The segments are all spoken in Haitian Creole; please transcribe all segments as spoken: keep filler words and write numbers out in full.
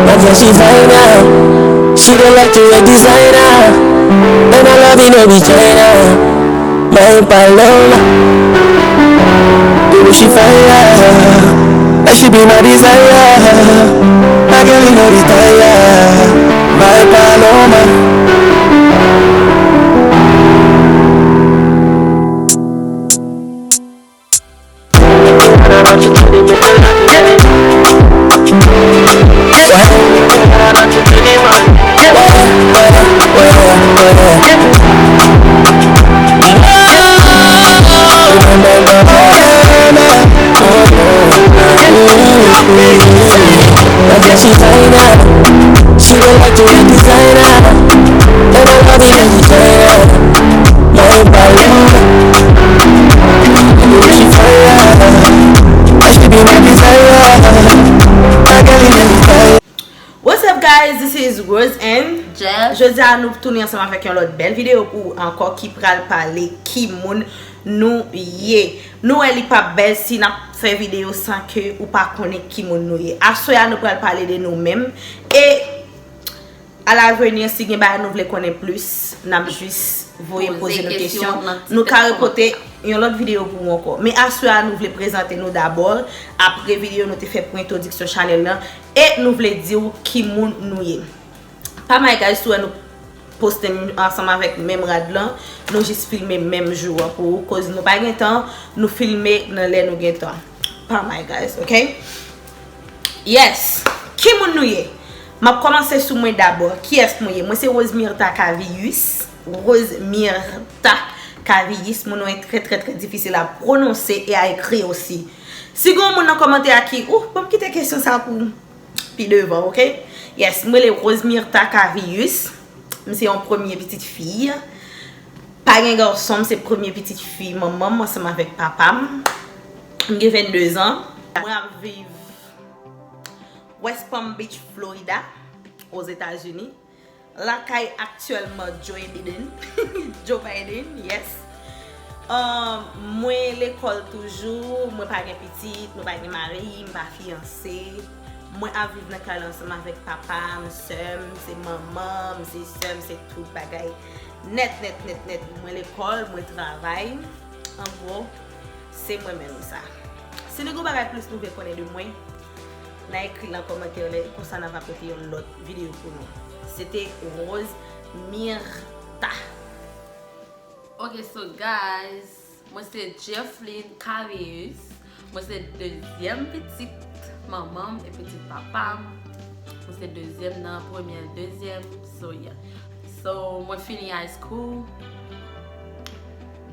But yeah, she fine now. She don't like to wear designer. And I love you, no be China. My Paloma. Baby, she fine now. And she be my desire. My girl, you know the tire. My Paloma. She fine now. She don't like to wear designer. And I love it when you try her. My Paloma. She fire. And she be my desire. My girl, you make me fire. What's up, guys? This is Rose and Jess. Jodi a nou tounen ansanm avèk yon lòt bèl videyo pou ou ankò ki pral pale ki moun nou ye. Nou wè li p ap bèl si n ap fè videyo san ke ou pa konnen ki moun nou ye. Aswè a nou pral pale de nou menm. E a l'avenir, si gen bagay nou vle konnen plis, n ap jis voye poze nou kesyon. Nou ka repote yon lòt videyo pou ou ankò. Men aswè a nou vle prezante nou dabò. Apre videyo nou te fè pou entwodiksyon chanèl lan. E nou vle di w ki moun nou ye. Pa may guys, si w wè nou poste m ansanm avèk menm rad lan, nou jis filme menm jou an pou ou, koz nou pa gen tan, nou filme nan lè nou gen tan. Pa may guys, ok? Yes! Ki moun nou ye? M ap kòmanse sou mwen dabò. Kiyès mwen ye? Mwen se Rosemirtha Cavius. Rosemirtha Cavius. Mon nom est très, très, très difficile à prononcer et à écrire aussi. Si gen yon moun nan kòmantè a ki, ou, ban m kite kesyon sa pou pi devan, ok? Yes, mwen rele Rosemirtha Cavius. M se yon premye pitit fi. Pa gen gason, m se premye pitit fi manman m ansanm avèk papa m. M gen vennde zan. Mwen ap viv West Palm Beach, Florida, Ozetazini. Lakay aktyèlman Joe Biden. Joe Biden, yes. Um, mwen lekòl toujou, mwen pa gen pitit, mwen pa gen mari, m pa fiyanse. Mwen ap viv nan kay la ansanm avèk papa m, sè m, se manman m, se sè m, se tout bagay. Nèt, nèt, nèt, nèt. Mwen lekòl, mwen travay. An gwo, se mwen menm sa. Si nou gen bagay plis nou vle konnen de mwen, n a ekri l nan kòmantè, lè konsa n a va pote yon lòt videyo pou nou. Se te Rosemirtha. Ok, so guys, mwen se Jeffline Cavius. Mwen se dezyèm pitit manman m e pitit papa m. Mwen se dezyèm nan premyè, dezyèm. So, yeah. So, mwen fini high school.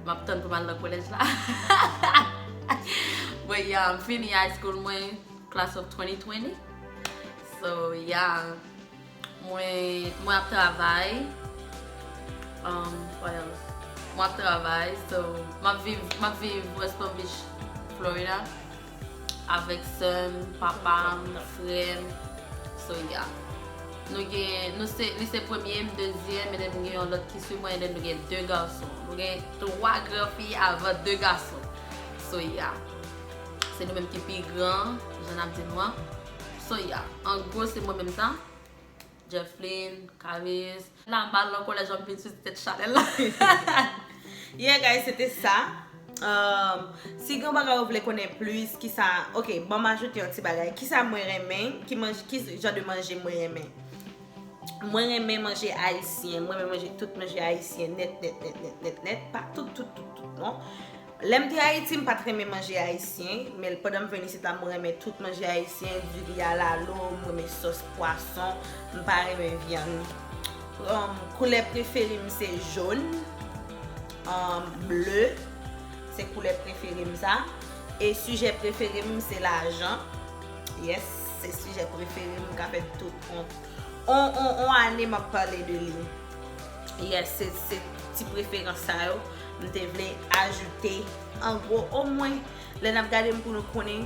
M ap tann pou m al nan kolèj la. But yeah, m fini high school mwen, class of twenty twenty. So, yeah. Mwen, mwen ap travay. Um, what else? Mwen ap travay, so, m ap viv, m ap viv West Palm Beach, Florida, avèk sè m, papa m, frè m. So, yeah. Nou gen, nou se, li se premye, m dezyèm, and then gen yon lòt ki swiv mwen, and then nou gen de gason. Nou gen twa granfi avan de gason. So, yeah. Se nou menm ki pi gran, jan n ap di nou an. So, yeah. An gwo, se mwen menm sa. Jeffline, Cavius. La, m pa al nan kolèj, m vin sou tèt chanèl la. Yeah, guys, se te sa. Um, si gen bagay ou vle konnen plis, kisa, ok, ban m ajoute yon ti bagay. Kisa mwen renmen, ki manj-, ki jan de manje mwen renmen? Mwen renmen manje ayisyen, mwen renmen manje tout manje ayisyen nèt, nèt, nèt, nèt, nèt, nèt. Pa tout, tout, tout, tout, non. Lè m te Ayiti, m pa t renmen manje ayisyen, men pandan m vin isit la, mwen renmen tout manje ayisyen, diri a lalo, mwen renmen sòs pwason, m pa renmen vyann. Um, koulè prefere m se jòn, um, ble, se koulè prefere m sa. E sijè prefere m se lajan. Yes, se sijè prefere m, m ka fè tout on, on, on, on ane m ap pale de li. Yes, se, se ti preferans sa yo m te vle ajoute. An gwo, omwen, lè n ap gade m pou nou konnen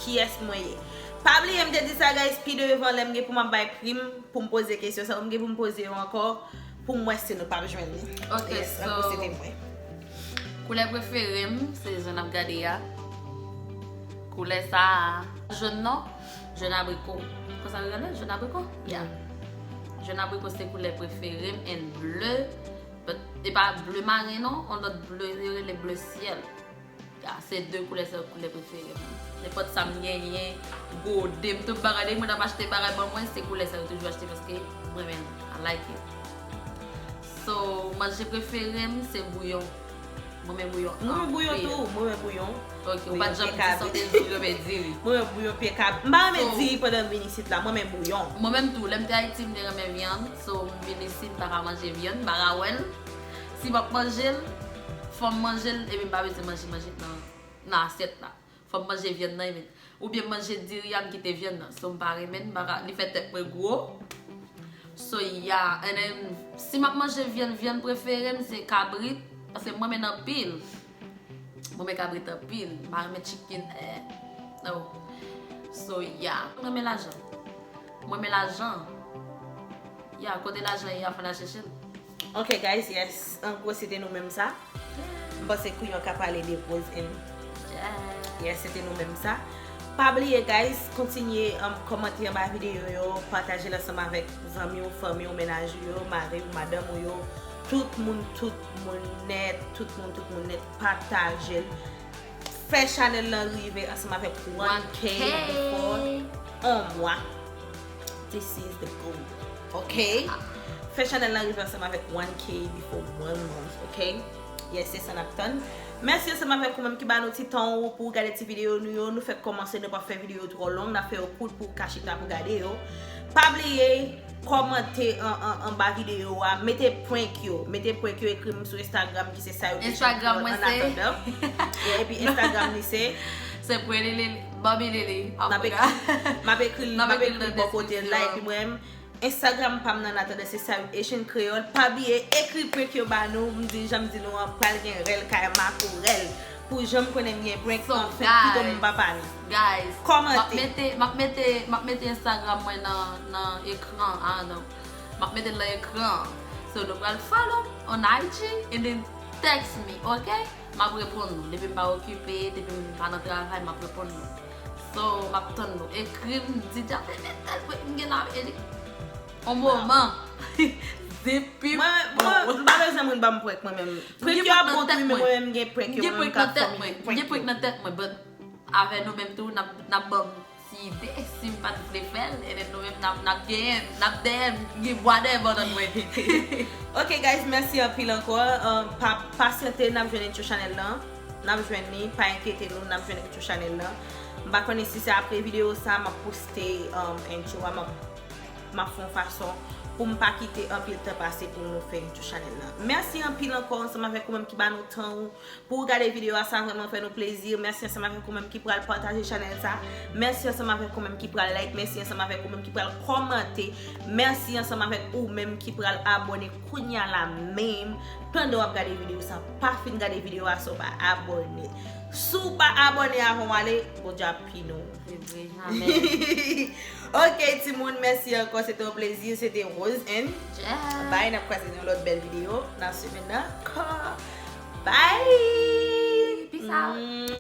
kiyès mwen ye. Pa bliye m te di sa, guys, pi devan lè m gen pou m ap bay pri m, pou m poze kesyon sa yo, m gen pou m poze yo ankò, pou m wè si nou p ap jwenn li. Ok, yes, an gwo, so, se te mwen. Koulè prefere m, se jan n ap gade a. Koulè sa a, jòn non. Jèn abriko. Konsa yo rele? Jèn abriko? Yeah. Jèn abriko se koulè prefere m and ble. But e pa ble maren non, yon lòt ble, yo rele ble syèl. Ya, se de koulè sa yo koulè prefere m. Nenpòt sa m genyen, gode m, tout bagay, depi moun ap achte bagay ban mwen, se koulè sa yo toujou achte paske m renmen l. I like it. So, manje prefere m se bouyon. Mwen renmen bouyon anpil. Mwen renmen bouyon tou, mwen renmen bouyon. Ok, ou pa t janm di sa w te di w renmen diri. Mwen renmen bouyon pye kabrit. M pa renmen diri pandan m vin isit la, mwen renmen bouyon. Mwen menm tou, lè m te Ayiti, m te renmen vyann. So, m vin isit, m pa ka manje vyann, m pa ka wè l. Si m ap manje l, fò m manje l, epi m pa bezwen manje, manje nan, nan asyèt la. Fò m manje vyann nan, epi, oubyen m manje diri a, m kite vyann nan. So, m pa renmen l, m pa ka, li fè tèt mwen gwo. So, yeah. And then, si m ap manje vyann, vyann prefere m se kabrit, paske m renmen l anpil. Mwen renmen kabrit anpil. M pa renmen chicken, eh, no. So, yeah. Mwen renmen lajan. Mwen renmen lajan. Yeah, kote lajan ye, a fò n al chèche l. Ok, guys, yes. An gwo, se te nou menm sa. M panse Kouyon ka pale de Rose and, yes, se te nou menm sa. Pa bliye, guys, kontinye, um, kòmante anba videyo yo, pataje l ansanm avèk zanmi w, fanmi w, mennaj ou yo, mari w, madanm ou yo, tout moun, tout moun nèt, tout moun, tout moun nèt, pataje l. Fè chanèl lan rive ansanm avèk one K before yon mwa. This is the goal. Ok? Fè chanèl lan rive ansanm avèk one K before one month. Ok? Yes, se sa n ap tann. Mèsi ansanm avèk ou menm ki ba nou ti tan ou pou w gade ti videyo nou yo. Nou fèk kòmanse, nou p ap fè videyo twò long. N ap fè yo kout pou w ka chita pou w gade yo. Pa bliye, kòmante an, an, anba videyo a. Mete prank yo. Mete prank yo, ekri m sou Instagram ki se Sayou H N Kreyòl an atandan. Yeah, epi Instagram li se? Se Pretty Lily, Bobby Lily. M ap ekri, m ap ekri l, m ap ekri l bò kote l la, epi mwen, Instagram pa m nan, an atandan se Sayou H N Kreyòl. Pa bliye, ekri prank yo ba nou. M di, jan m di nou an, pral gen rèl kay makorèl. Pou jan m konnen m gen prank, anfen, pito m pa pale. Guys, m ap mete, m ap mete, m ap mete Instagram mwen nan, nan ekran an, non. M ap mete l nan ekran an. So, nou pral follow m on I G and then text me, ok? M ap reponn nou. Depi m pa okipe, depi m pa nan travay, m ap reponn nou. So, m ap tann nou. Ekri m, di, "Dja fè tèl prank m gen la," e li, on moman. Depi mwen, mwen, m pa bezwen moun ban m prank mwen menm. Prank yo ap bon tou, men mwen menm m gen prank yo, mwen menm m ka fè m prank yo. M gen prank nan tèt mwen, but avè nou menm tou, n ap, n ap ban m ti ide, si m pa t vle fè l, and then nou menm n ap, n ap genyen, n ap dèyè m, gen bwa dèyè m antann mwen. Ok, guys, mèsi anpil ankò. Um, pa, pasyante, n ap jwenn intro chanèl lan. N ap jwenn li, pa enkyete nou, n ap jwenn intro chanèl lan. M pa konnen si se apre videyo sa, m ap poste, um, intro a, m ap, m ap fè yon fason pou m pa kite anpil tan pase pou nou fè intro chanèl lan. Mèsi anpil ankò ansanm avèk ou menm ki ba nou tan ou pou w gade videyo a, sa vrèman fè nou plezi. Mèsi ansanm avèk ou menm ki pral pataje chanèl sa. Mèsi ansanm avèk ou menm ki pral like. Mèsi ansanm avèk ou menm ki pral kòmante. Mèsi ansanm avèk ou menm ki pral abòne kounye a la menm. Pandan w ap gade videyo sa, pa fin gade videyo a san w pa abòne. Si w pa abòne avan w ale, Bondye ap pini w. Se vre, amèn. Ok, timoun, mèsi ankò. Se te yon plezi. Se te Rose and Jazz. Bye, n ap kwaze nan yon lòt bèl videyo nan semèn nan ankò. Bye. Peace out.